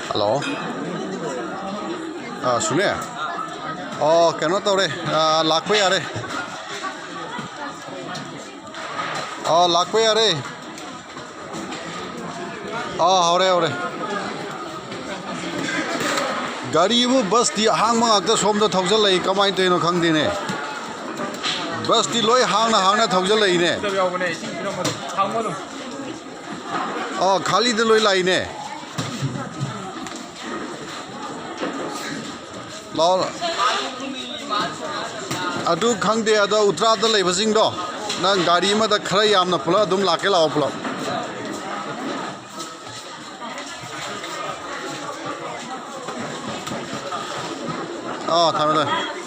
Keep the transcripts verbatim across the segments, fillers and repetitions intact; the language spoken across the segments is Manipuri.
ꯍꯜꯂꯣ꯫ ꯑꯥ, ꯁꯨꯅꯦ꯫ ꯑꯣ, ꯀꯩꯅꯣ ꯇꯧꯔꯦ꯫ ꯑꯥ, ꯂꯥꯛꯄ ꯌꯥꯔꯦ꯫ ꯑꯣ, ꯂꯥꯛꯄ ꯌꯥꯔꯦ꯫ ꯑꯥ, ꯍꯧꯔꯦ, ꯍꯧꯔꯦ꯫ ꯒꯥꯔꯤꯕꯨ, ꯕꯁꯇꯤ ꯑꯍꯥꯡꯕ ꯉꯥꯛꯇ ꯁꯣꯝꯗ ꯊꯧꯖꯜꯂꯛꯏ, ꯀꯃꯥꯏꯅ ꯇꯧꯔꯤꯅꯣ ꯈꯪꯗꯦꯅꯦ꯫ ꯕꯁꯇꯤ ꯂꯣꯏ ꯍꯥꯡꯅ ꯍꯥꯡꯅ ꯊꯧꯖꯜꯂꯛꯏꯅꯦ꯫ ꯑꯥ, ꯈꯥꯂꯤꯗ ꯂꯣꯏ ꯂꯥꯛꯏꯅꯦ꯫ ꯂꯥꯛꯑꯣ꯫ ꯑꯗꯨ ꯈꯪꯗꯦ, ꯑꯗꯣ ꯎꯇ꯭ꯔꯥꯗ ꯂꯩꯕꯁꯤꯡꯗꯣ, ꯅꯪ ꯒꯥꯔꯤ ꯑꯃꯗ ꯈꯔ ꯌꯥꯝꯅ ꯄꯨꯂꯞ ꯑꯗꯨꯝ ꯂꯥꯛꯀꯦ, ꯂꯥꯛꯑꯣ ꯄꯨꯂꯞ꯫ ꯑꯥ, ꯊꯝꯃꯦ, ꯊꯝꯃꯦ꯫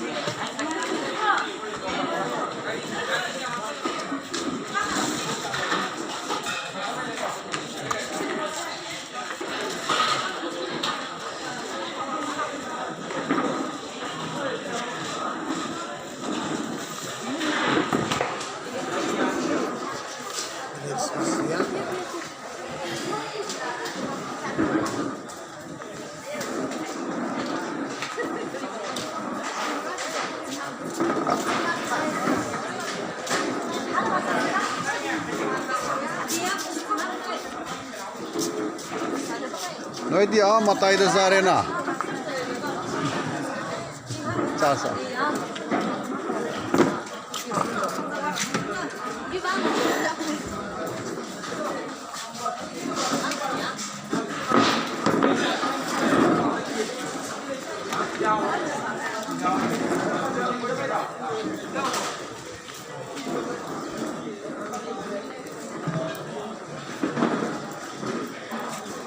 ꯅꯣꯏꯗꯤ ꯑꯥ ꯃꯇꯥꯏꯗ ꯆꯥꯔꯦꯅ꯫ ꯆꯥ, ꯆꯥ꯫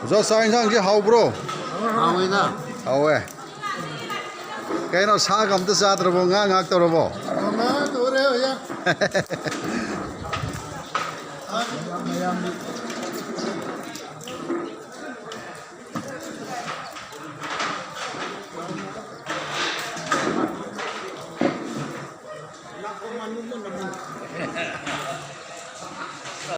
ꯑꯣꯖꯥ, ꯆꯥꯛ ꯏꯟꯁꯥꯡꯁꯦ ꯍꯥꯎꯕ꯭ꯔꯣ? ꯍꯥꯎꯋꯤꯗ꯫ ꯍꯥꯎꯋꯦ꯫ ꯀꯩꯅꯣ, ꯁꯥꯒ ꯑꯝꯇ ꯆꯥꯗ꯭ꯔꯕꯣ? ꯉꯥ ꯉꯥꯛ ꯇꯧꯔꯕꯣ? ꯃꯃꯥ ꯇꯧꯔꯦ ꯍꯧꯖꯤꯛ꯫